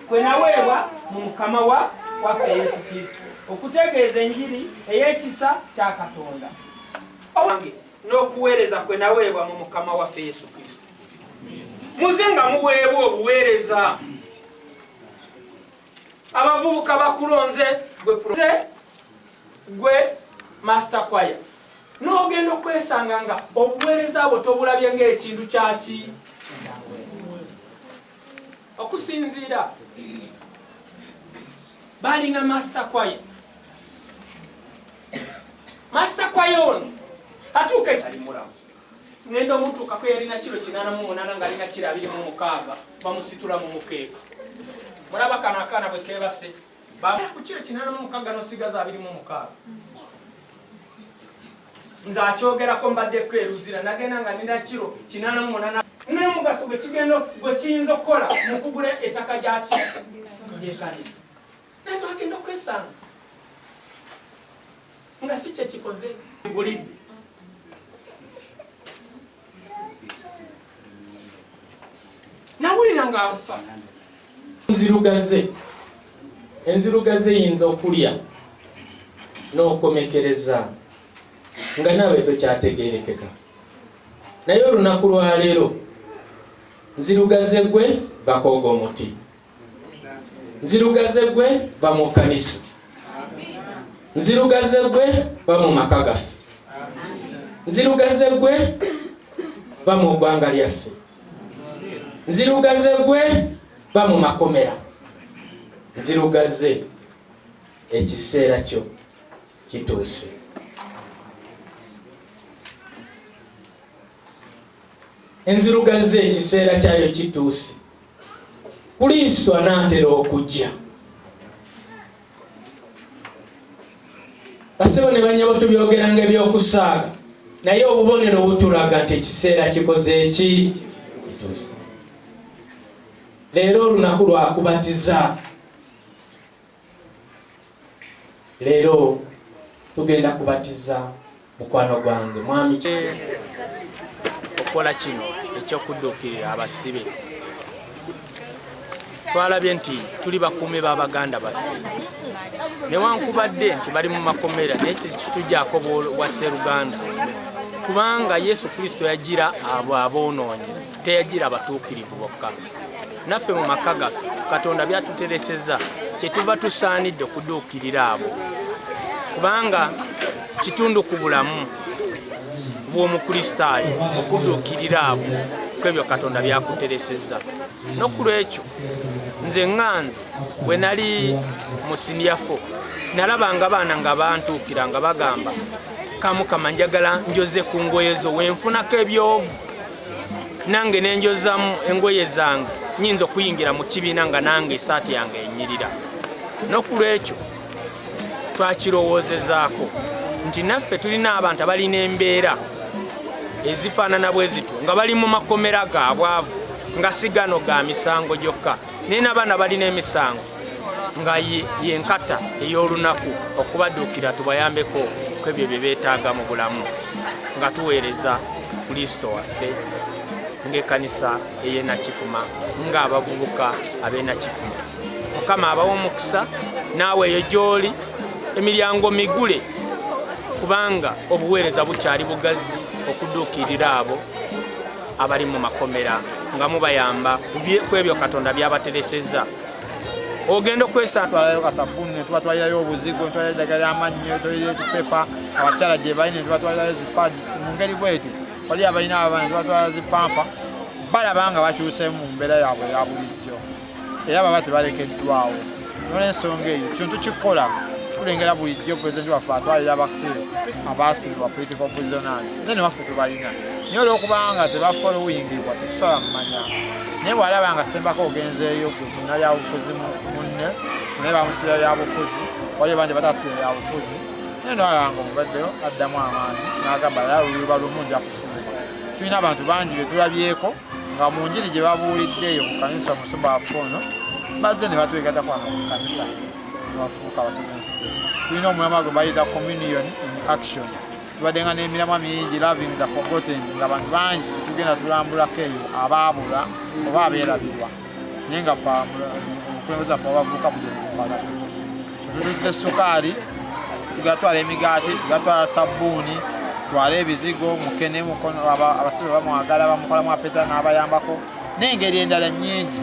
Kwe naweebwa mu Mukama wa waffe Yesu Kristo, okutegeeza enjiri ey'ekisa kya Katonda. Wange n'okuweereza kwe naweebwa mu Mukama waffe Yesu Kristo. Muze nga muweebwa obuweereza. Abavubuka bakulonze gwe gwe master choir. N'ogenda okwesanga nga obuweereza bwo tobulabye ng'ekintu kyaki okusinziira balina master choir. Master choir ono atuuka ali mulamu, ngenda omutuukako yalina kiro 88 nga alina kiro 26, bamusitula mu mukeeka. Mulaba kano akaana bwe keebase ku kiro 86 nosigaza 26. Nze akyogerako mbaddeko eruzira, nagenda nga nina kiro 88 n'omugaso gwe kigenda gwe kiyinza okukola mu kugula ettaka gyaki ly'ekkanisa, naye twagenda okwesanga nga si kyekikoze gulidde. Nawulira nga nfa. Nzirugaze, enzirugaze eyinza okulya n'okomekereza nga naawe tokyategerekeka, naye olunaku lwaleero nzirugaze gwe bakooga omuti, nzirugaze gwe va mu kkanisa, nzirugaze gwe va mu maka gaffe, nzirugaze gwe va mu ggwanga lyaffe, nzirugaze gwe va mu makomera, nzirugaze ekiseera kyo kituuse. Enzirugaze ekiseera kyayo kituuse. Kristo anaatera okujja. Basebo ne banyabo, tubyogeranga ebyokusaaga, naye obubonero butulaga nti ekiseera kikoze eki kituuse. Leero olunaku lwakubatiza. Leero tugenda kubatiza mukwano gwange mwami. Okukola kino ekyokudduukirira abasibe, twalabye nti tuli bakuumi b'abaganda baffe, newankubadde nti bali mu makomera, naye tekitugyako bwa sseruganda, kubanga Yesu Kristo yagira abo aboonoonye, teyagira abatuukirivu bokka. Naffe mu maka gaffe Katonda byatutereseza, kyetuva tusaanidde okuduukirira abo, kubanga kitundu ku bulamu bw'Omukristaayo okuduukirira abo kwebyo Katonda byakutereseza. N'okulwekyo nze ŋŋanze bwe nali mu siniya 4, nalabanga abaana nga bantuukira nga bagamba, Kamukama, njagala njoze ku ngoye zo, wenfunako ebyovu nange nenjozamu engoye zange, nyinza okuyingira mu kibiina nga nange esaati yange enyirira. N'okulwekyo twakirowoozezaako nti naffe tulina abantu abalina embeera ezifaanana bwe zityo nga bali mu makomera ga bwavu, nga si gano ga misango gyokka, naye n'abaana balina emisango nga yenkata ey'olunaku okubaduukira tubayambeko kwebyo bye beetaaga mu bulamu, nga tuweereza Kristo waffe ng'ekkanisa ey'Enakifuma, ng'abavubuka ab'Enakifuma. Mukama abawa omukisa. Naawe eyo gy'oli, emiryango migule, kubanga obuweereza bukyali bugazi okuduukirira abo abali mu makomera nga mubayamba ku ebyo Katonda byabateresezza. Ogenda okwesa twalayo kasabuni, netubatwalirayo obuzigo, netwalirayo eddagala ly'amannyo, twalirayo etupepa abakyala gye balina, netubatwalirayo zipads mu ngeri bwetyo. Wali abalina abaana netubatwala zipampa, balaba nga bakyuseemu mu mbeera yaabwe eya bulijjo, era baba tebalekeddwawo. Nolwensonga eyo kino tukikola, tulengera bulijjo pulezidenti waffe atwalira abasibe abaasibibwa, political prisoners, ate ne waffe tubalina, naye olwokubanga tebafolowingibwa tetusobola mumanya. Naye bw'alaba nga sembako ogenzeeyo gwe munnabyabufuzi munne, naye bamusibira byabufuzi, waliyo bangi batasibira byabufuzi, naye nalaba nga omubaddeyo addamu amaanyi n'agamba era luliba lumu nja kufuluma. Tulina abantu bangi be tulabyeko nga mu njiri gye babuulidde eyo ku kanisa, omusumba waffe ono bazze ne batwegattako wano ku kanisa ne bafuuka abasevensi. Tulina omulamwa gwe bayita Communion in Action. Tubadde nga n'emiramwa mingi, Loving the Forgotten, nga abantu bangi tugenda tulambulako eyo abaabula oba abeerabirwa, naye nga fa Omukulembeze waffe wabavubuka mujerukumala tutute sukaali, tugatwala emigaati, tugatwala sabbuuni, twale ebizigo mukene mukono. Abasibe bamwagala, bamukolamu apeta n'abayambako n'engeri endala nnyingi.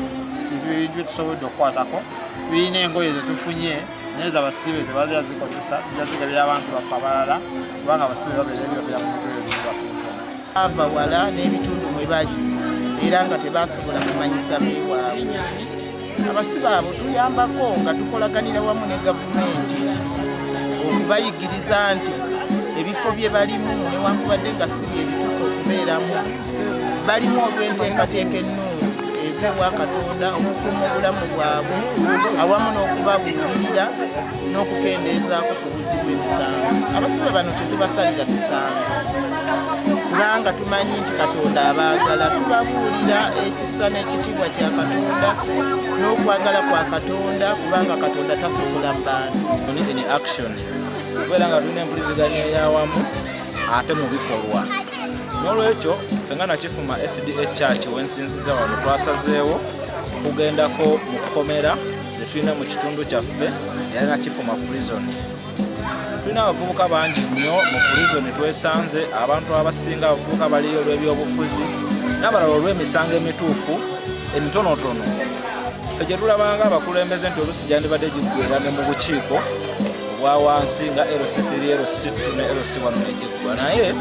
Ebintu byetusobodde okukwatako, tulina engoye zetufunye naye zabasibe tebajja zikozesa, tujja zigabira abantu baffe abalala, kubanga abasibe babeera ebyo mu Ava wala n'ebitundu mwe bali era nga tebasobola kumanyisa beewaabwe. Abasibe abo tuyambako nga tukolaganira wamu ne gavumenti okubayigiriza nti ebifo bye balimu, newankubadde nga si bye bituufu okubeeramu, balimu olw'enteekateeka ennungi eva ewa Katonda okukuuma obulamu bwabwe awamu n'okubabuulirira n'okukendeezaako ku buzzi bw'emisango. Abasibe bano tetubasalira misango kubanga tumanyi nti Katonda abaagala. Tubabuulira ekisa n'ekitiibwa kya Katonda n'okwagala kwa Katonda, kubanga Katonda tasosola mu bantu. In action, kubeera nga tulina empuliziganya eyawamu ate mu bikolwa. N'olwekyo ffe nga Nakifuma SDA Church wensinziza wano, twasazeewo kugendako mu kkomera gye tulina mu kitundu kyaffe era Nakifuma Prison. Tulina abavubuka bangi nnyo mu prison. Twesanze abantu abasinga abavubuka baliyo olw'ebyobufuzi n'abalala olw'emisango emituufu emitonotono. Ffe gye tulabanga abakulembeze nti olusi gyandibadde giggwera ne mu bukiiko obwa wansi nga LC3, LC2 ne LC1 negiggwa, naye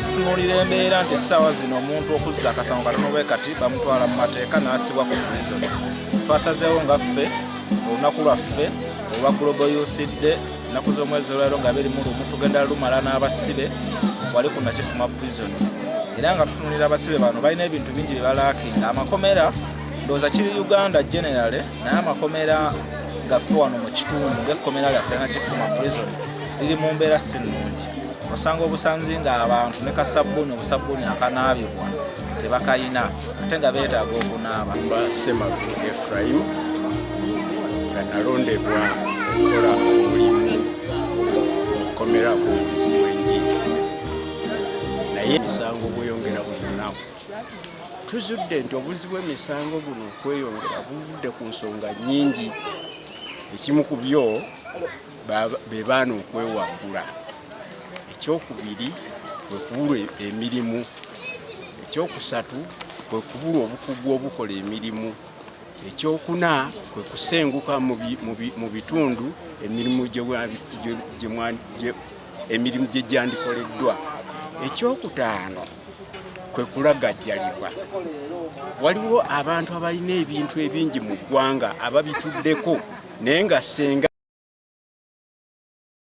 tutunuulira embeera nti essaawa zino omuntu okuzza akasango katono bwe kati bamutwala mu mateeka n'asibwa ku prison. Twasazeewo nga ffe olunaku lwaffe olwa Global Youth Day, ennaku z'omwezi olwaliro nga 21, tugenda lumala n'abasibe wali ku Nakifuma Prison, era nga tutunuulira abasibe bano balina ebintu bingi bye balackinga. Amakomera ndowooza kiri Uganda generally, naye amakomera gaffe wano mu kitundu ng'ekkomera lyaffe Nakifuma Prison liri mu mbeera si nnungi. Osanga obusanzi ng'abantu ne kasabbuuni, obusabbuuni akanaabibwa tebakayina, ate nga beetaaga okunaaba. Mba Semagu Efraim, nga nalondebwa okukola omulimu okukomera ku buzi bw'enjiri, naye emisango bweyongera buli lunaku. Tuzudde nti obuzi bw'emisango buno okweyongera buvudde ku nsonga nnyingi. Ekimu ku byo be baana okwewaggula, ekyokubiri kwe kubulwa emirimu, ekyokusatu kwe kubulwa obukugu obukola emirimu, ekyokuna kwe kusenguka mu bitundu emirimu gye gyandikoleddwa, ekyokutaano kwe kulagajjalirwa. Waliwo abantu abalina ebintu ebingi mu ggwanga ababituddeko naye nga senga